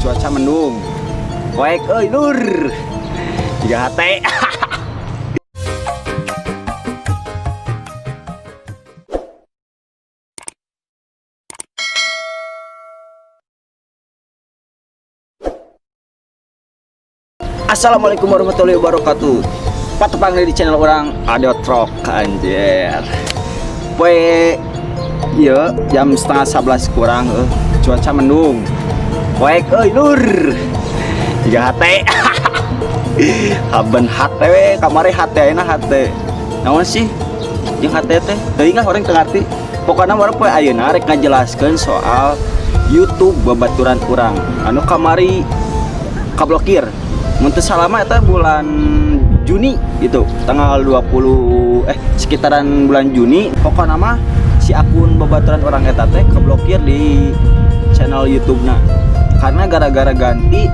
Cuaca mendung. Poek euy, lur. Tiga hate. Assalamualaikum warahmatullahi wabarakatuh. Patepang di channel urang Ado Trok, anjir. Poe ieu jam 10.30 kurang, cuaca mendung. Poek euy, lur. Tiga hate. Haben hate we kamari, hate ayeuna hate. Naon sih jeung hate teh? Teuing lah, urang teu ngarti. Pokokna urang poe ayeuna rek ngajelaskeun soal YouTube babaturan urang anu kamari kablokir. Mun teu salah mah eta bulan Juni gitu, tanggal 20, sekitaran bulan Juni. Pokokna mah si akun babaturan urang eta teh keblokir di channel YouTube-na karena gara-gara ganti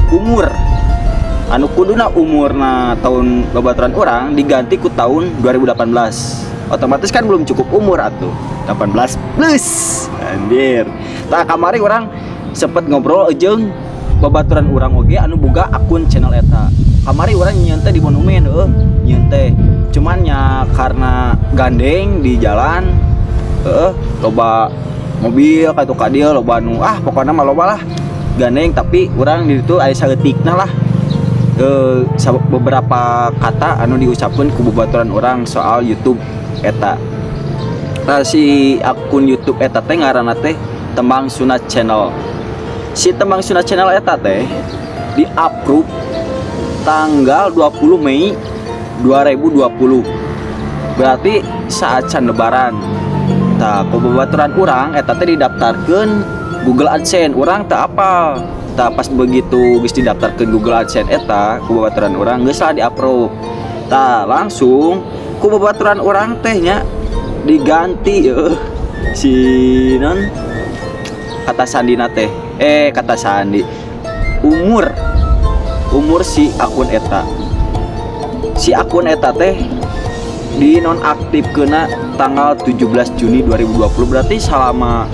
umur anu kuduna umurna tahun babaturan urang diganti ku tahun 2018. Otomatis kan belum cukup umur atuh, 18 plus, anjir. Tah, kamari urang sempet ngobrol jeung babaturan urang oge anu boga akun channel eta. Kamari urang nyieun teh di monumen, nyieun teh cuman nya karena gandeng di jalan, loba mobil ka ka dieu, loba nu, ah, pokoknya mah loba lah gandeng. Tapi urang di ditu aya saeutikna lah, beberapa kata anu diucapkeun ku babaturan urang soal YouTube eta. Nah, si akun YouTube eta teh ngaranna teh Tembang Sunat Channel. Si Tembang Sunat Channel eta teh di approve tanggal 20 Mei 2020, berarti saat can lebaran. Tah, ku babaturan urang eta teh didaftarkeun Google AdSense. Urang teu apal. Tah, pas begitu geus didaftarkeun Google AdSense eta ku babaturan urang, geus lah di approve. Tah, langsung ku babaturan urang teh nya diganti si non kata sandi teh, kata sandi, umur umur si akun eta. Si akun eta teh di nonaktifkeunna tanggal 17 Juni 2020. Berarti selama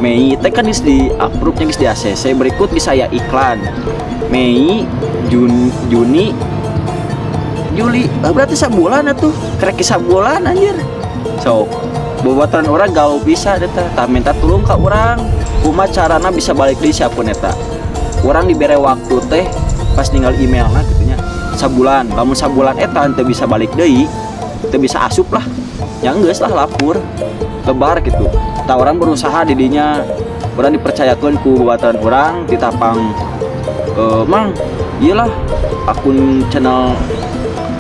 Mei teh kan geus di approve nya, geus di ACC, berikut geus aya iklan Mei, Juni, Juli, berarti sabulan atuh, kerek sabulan, anjir. So babaturan urang galau bisa eta. Tah, minta tulung ka urang kumaha carana bisa balik deui si akun eta. Urang dibere waktu teh pas ninggal emailna gitu nya, sabulan. Lamun sabulan eta teu bisa balik deui, teu bisa asup lah ya, geus lah lapur lebar gitu. Tah, urang berusaha didinya, urang dipercayakan ku babaturan urang ditapang, "Mang, iyalah akun channel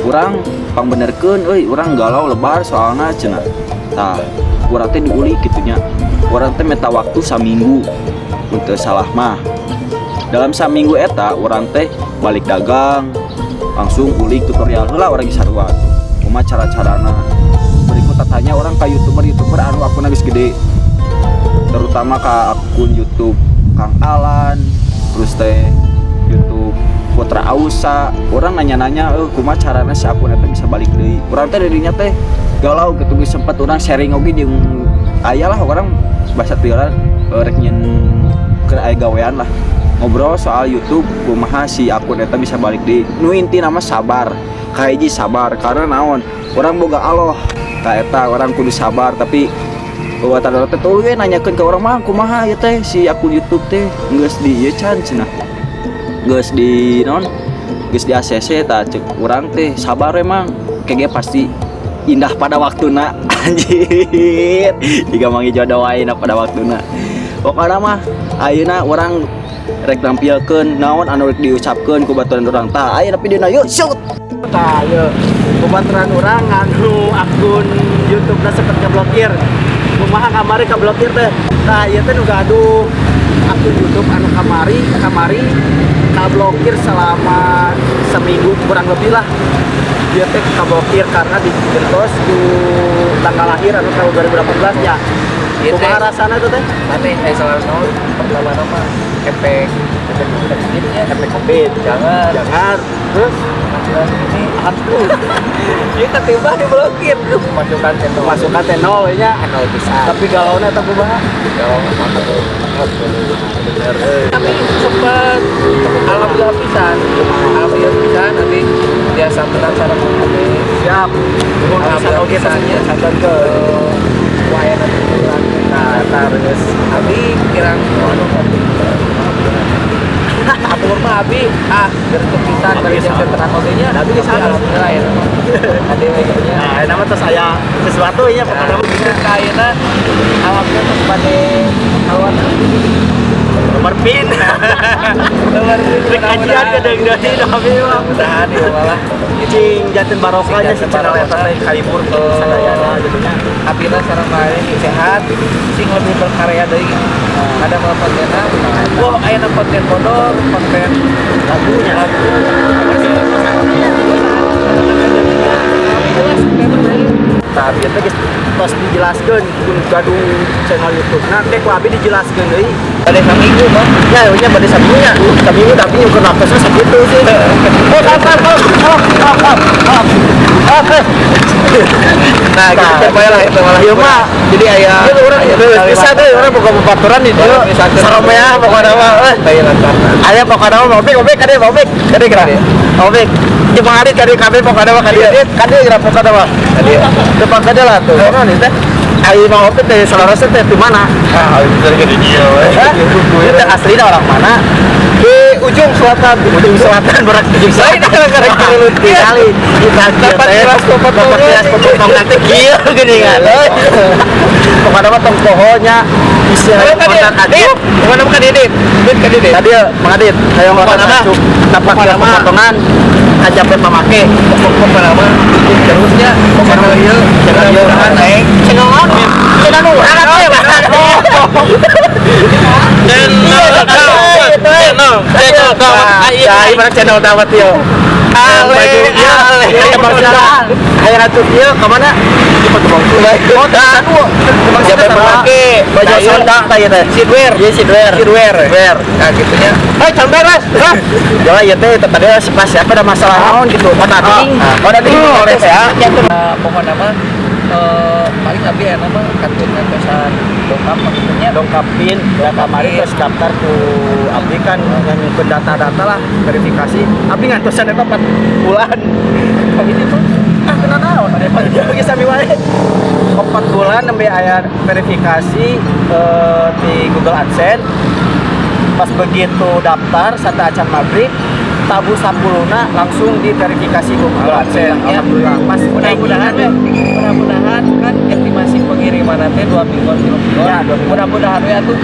urang pangbenerkeun euy, urang galau lebar soalna," cenah. Tah, urang teh diulik gitu nya. Urang teh minta waktu saminggu untuk salah mah. Dalam saminggu eta urang teh balik dagang langsung ulik tutorial heula. Urang geus sarua kumaha cara-carana. Berikut tanya urang ka youtuber-youtuber anu akunna geus gede, terutama ka akun YouTube Kang Alan, terus teh YouTube Putra Ausa. Urang nanya-nanya, kumaha carana si akun eta bisa balik deui. Urang teh dirinya teh galau gitu. Geus sempet urang sharing oge jeung aya lah urang bahasa tioran, rek nyieun keur aya gawean lah, ngobrol soal YouTube kumaha si akun eta bisa balik deui. Nu inti nama sabar, kahiji sabar, karena naon, urang boga Allah ka eta, urang kudu sabar. Tapi buatan urang teh tuluy we nanyakeun ke urang mah, "Kumaha ieu teh si akun YouTube teh, geus di ieu can?" cenah, "Geus di non, geus di ACC." Tah, cek urang teh, "Sabar emang kayaknya pasti indah pada waktuna." Anjir, jika mangi jodoh ayeuna pada waktuna. Pokokna mah ayeuna urang rek nampilkeun naon anu rek diucapkeun ku baturan urang. Tah, ayeuna videona, yuk shoot. Tah, yeuh. Babaturan urang anu akun YouTube-na sempet keblokir. Kumaha kamari keblokir teh? Tah, ieu teh nu gaduh akun YouTube anu kamari kamari kablokir selama seminggu kurang lebih lah. Dia teh kablokir karena digentos ku tanggal lahir anu tahun 2018 ya. Ieu teh. Kumaha rasana itu teh? Nanti salah naon, pertama nama efek efek covid ya. Efek Covid. Jangan. Jangan. Terus penghasilan ini. Aduh, ya ketimbang diblokir pemasukan teh nol. Pemasukan teh nol nya. Nol bisa. Tapi galaunya eta kumaha? Kalau maka tuh Bener euy. Tapi sempat Alhamdulillah pisan. Alhamdulillah pisan abi biasa menang sareng ade. Siap. Nuhun pisan oge pisannya santen ke. Waya nanti kurang. Nah, eta geus Abi kirang anu tapi Ampur mah abi ah gertuk pisan Abi bari geus jeung terang oge nya. Abi geus halus. Alhamdulillah ya. Ade we gitu nya. Nah, nama tos aya sesuatu ya pokoknya Nah, mah gitu kayeuna alhamdulillah tos bade kawan nomor pin. Nomor pin. Rek kajian ke deung deui abi mah. Mudah-mudahan ya malah Cing janten barokahnya si channel eta teh kahibur sadayana gitu nya. Abina sareng bae sehat sing lebih berkarya deui. Ada mau kontenna, wah aya konten bodor, konten Lagunya. Lagu. Nah, biar teh geus tos dijelaskeun ku gaduh channel YouTube. Nah, teh ku abi dijelaskeun deui. Pada saminggu mah. Ya, nya bade saminggu nya. Saminggu tapi ukur naftosna sakitu sih. Oh, kap kap kap kap kap kap kap. Kap. Nah, gitu teh bae lah itu malah. Ieu mah Jadi aya Ieu urang aya bisa deh urang boga babaturan di dieu. Saromea pokona mah. Bae lantarna. Aya pokona mah obek obek kade obek kade kira. Obek. Jeung Mang Adit kade kabeh pokona mah kade. Kade kira pokona mah. Kade. Depan kade lah tuh. Kono nih teh. Ari Mang Obek teh salarasna teh di mana? Ah, bisa jadi dia we. Hah? Itu teh aslina orang mana? Di ujung selatan. Ujung selatan berak ujung Lain selatan. karek karek Kali kita Dapat kiras potongan. dapat kiras potongan teh kieu geuningan. Pokoknya mah tong poho nya isi Ayo, Kak kontak Dit. Adit. Pokoknya mah Kak Didit. Dit Kak Didit. Tadi Mang Adit, hayang Pokoknya kontak mah. acuk tapak Pokoknya kiras mah. potongan kajapet pamake. Pokoknya mah dukung terusnya. Pokoknya ieu Channel ieu. mudah-mudahan naik. Channel naon? Channel nu urang atuh ya, Bang. Channel channel channel dawet. Ya, ibarat channel dawet ieu. Ale, ale. Hayang atuh ieu ka mana? Di Pagebang Sunda. Oh, tadi Kebang Sunda Siapa sama pamake? Baju Nah, iya. Sunda tah ieu teh. Sidwear. Iya, sidwear. Sidwear. Wear. Nah, gitunya. Hei, sampai Mas. Hah? Ya ieu teh tadi pas siapa ada masalah naon gitu. Oh, tadi. Oh, tadi Oh, ya. Pokoknya mah paling abi enak mah kantun ngantosan dongkap maksudnya. Dongkapin ya kamari terus daftar ku abdi kan nganyungkeun data-data lah verifikasi abdi ngantosan eta 4 bulan Ini tuh ah kena naon ada bagi sami wae 4 bulan nembe aya verifikasi di Google AdSense pas begitu daftar satu acan maghrib tabu sapuluna langsung diverifikasi ku Google AdSense. Alhamdulillah. Alhamdulillah pas Mudah-mudahan kayak gini, mudah-mudahan kan estimasi pengiriman nanti 2 minggu 3 minggu. Ya, 2 minggu. Mudah-mudahan ya tuh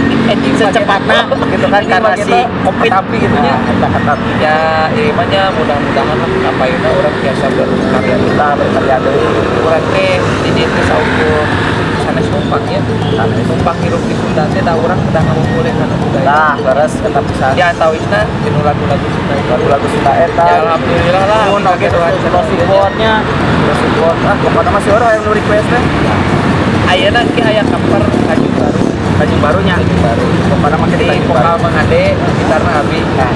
secepatnya gitu kan karena si Covid tapi gitu nya. Nah, eta ketat. Ya irimannya mudah-mudahan lah kapayuna urang biasa berkarya. Kita berkarya deui. Urang teh di dieu teh saukur sanes numpang ya, numpang hirup di Sunda teh da urang udah ngamumpulin kana budaya. Nah, leres eta pisan. Ya antawisna dinu lagu-lagu Sunda itu. Lagu-lagu Sunda eta. Ya alhamdulillah lah. Nuhun oge Tuhan terus supportnya. Terus support. Ah, pokoknya masih orang yang request teh. Ayeuna ki aya cover Tanjung Baru. Tanjung Barunya. Tanjung Baru. Pokoknya mah Di Tanjung vokal Baru. Mang Ade, gitarna Abi. Nah,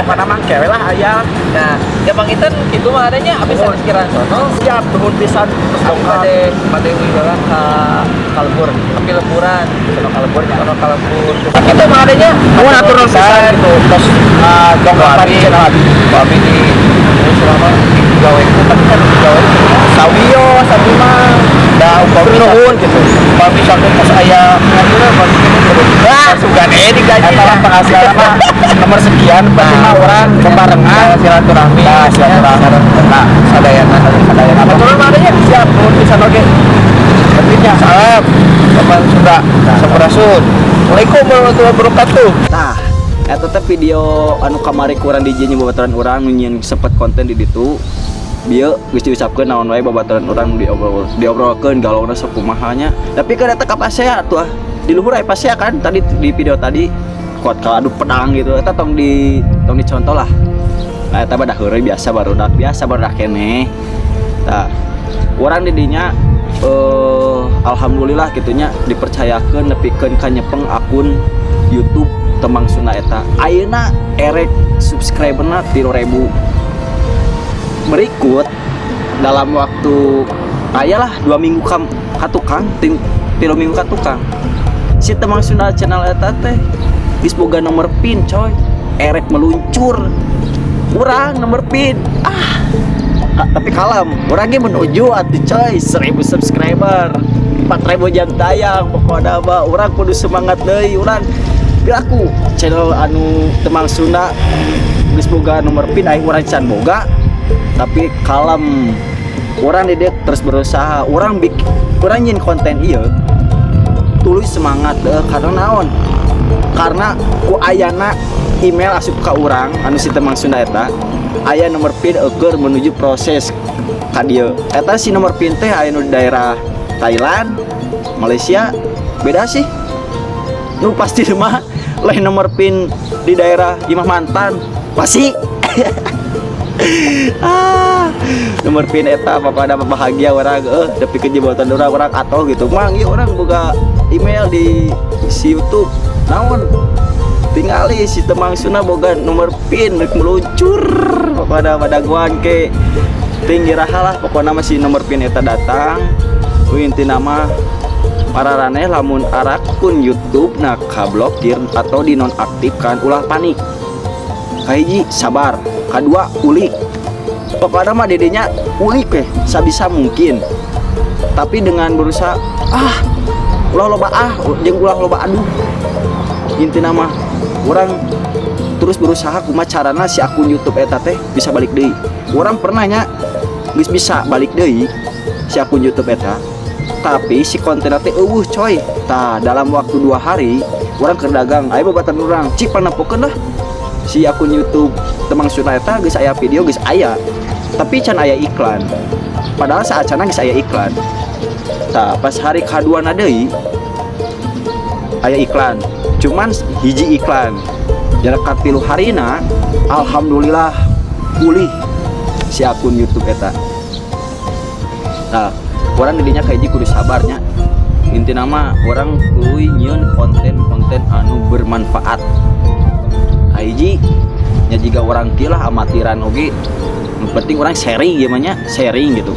pokoknya mah kewe lah aya. Nah, ya Bang Itan kitu mah adanya abi sanes kirang sono. Siap nuhun pisan terus Abi dongkap. bade bade uih heula ka Kalebur. ka Pileburan, Sono kaleburnya. sono kalebur. Kitu mah adanya. Nuhun atur nuhun pisan gitu. Terus dongkapan Abi. channel abi. Abi di selama di gawe ku kan kan gawe Sawio, sabi mah. da upami Nuhun gitu. upami sampai pas aya ngajuna pasti Wah, sugan digaji Eta lah penghasilan mah nomor sekian berarti mah urang bebarengan silaturahmi. Nah, silaturahmi. Nah, sadayana Sadayana. Betul mah adanya siap nuhun pisan oge. Pentingnya salam teman Sunda sampurasun. Assalamualaikum warahmatullahi wabarakatuh. Tah, eta teh video anu kamari kurang di nya babaturan urang nu nyieun sempet konten di ditu. Bieu geus diucapkeun naon wae babaturan urang diobrol diobrolkeun galauna sakumaha nya. Tapi kan eta kapasea tuh ah. Di luhur aya pasea kan tadi di video tadi kuat kalau adu pedang gitu eta tong dicontoh lah. Nah, eta mah dah heureuy biasa barudak biasa barudak keneh. Tah, urang di dinya alhamdulillah gitunya dipercayakeun nepikeun ka nyepeng akun YouTube Tembang Sunda eta. Ayeuna erek subscriberna 3000. Berikut dalam waktu aya lah 2 minggu kam ka tukang ting 3 minggu ka tukang si Tembang Sunda channel eta teh geus boga nomor pin, coy. Erek meluncur urang nomor pin. Ah, tapi kalem, urang ge menuju atuh coy 1000 subscriber, 4000 jam tayang. Pokoknya mah urang kudu semangat deui. Urang aku channel anu Temang Sunda geus boga nomor pin, aing urang can boga, tapi kalem, urang di dieu terus berusaha. Urang bikin, urang nyieun konten ieu tuluy semangat deh. Karena naon? Karena ku ayana email asup ka urang anu si Temang Sunda eta aya nomor pin eueur menuju proses ka dieu. Eta si nomor pin teh aya nu di daerah Thailand, Malaysia, beda sih. Nu pasti mah lain nomor pin di daerah imah mantan pasti. Ah, nomor pin eta pokoknya bahagia urang tapi kejebatan urang, urang atau gitu, "Mang, ieu urang boga email di si YouTube naon." Tingali si Temang Sunda boga nomor pin rek meluncur. Pokoknya padaguan ke tinggi lah. Pokoknya masih nomor pin eta datang. Ku inti nama pararaneh, lamun arakun YouTube nah kablokir atau dinonaktifkan, ulah panik. Kahiji, sabar. Kedua, ulik. Pokoknya mah dedenya ulik weh sabisa mungkin, tapi dengan berusaha ah, ulah loba ah jeung ulah loba aduh. Intina mah urang terus berusaha kumaha carana si akun YouTube eta teh bisa balik deui. Urang pernah nya geus bisa balik deui si akun YouTube eta, tapi si konten teh euweuh coy. Tah, dalam waktu 2 hari urang keur dagang, aya babaturan urang, "Cik, panapokeun lah si akun YouTube Temang Sunda eta." Geus aya video, geus aya, tapi can aya iklan, padahal saat cana geus aya iklan. Tah, pas hari kadua na deui aya iklan, cuman hiji iklan. Jarak katilu harina, alhamdulillah pulih si akun YouTube eta. Nah, urang didinya kahiji kudu sabarnya. Intina mah urang kudu nyieun konten-konten anu bermanfaat. Kahiji nya jika urang kieu lah, amatiran oge. Nu penting urang sharing gimana nya, sharing gitu.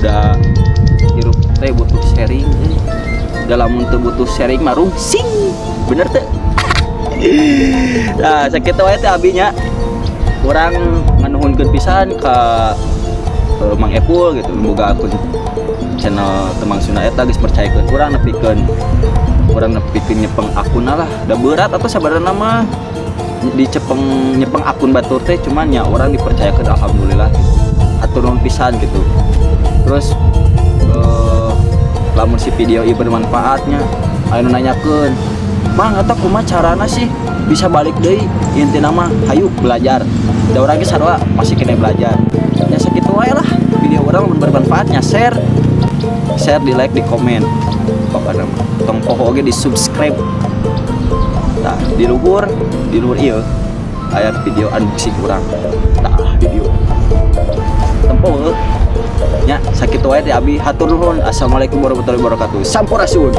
Da hirup teh butuh sharing euy. Dalam untuk butuh sharing mah rungsing. Bener teh? Nah, sakitu wae teh abinya. Urang nganuhunkeun pisan ka Mang Epul gitu, boga akun channel Temang Sunda eta, geus percayakeun urang nepikeun, urang nepikeun nyepeng akunna lah. Da berat atau sabarana mah dicepeng nyepeng akun batur teh, cuman ya urang dipercayakeun, alhamdulillah gitu. Hatur nuhun pisan gitu. Terus lamun si video ieu bermanfaatnya, aya nu nanyakeun, "Mang, eta kumaha carana sih bisa balik deui?" Intina mah hayu belajar. Da urang ge sarua masih kena belajar. Ya sakitu wae lah video urang. Mun bermanfaatnya share, share, di like, di komen. Pokoknya mah tong poho oge di subscribe. Nah, di luhur ieu aya video unboxing urang. Tah, video tempo heuh. Nya sakitu wae teh abi, hatur nuhun. Assalamualaikum warahmatullahi wabarakatuh. Sampurasun.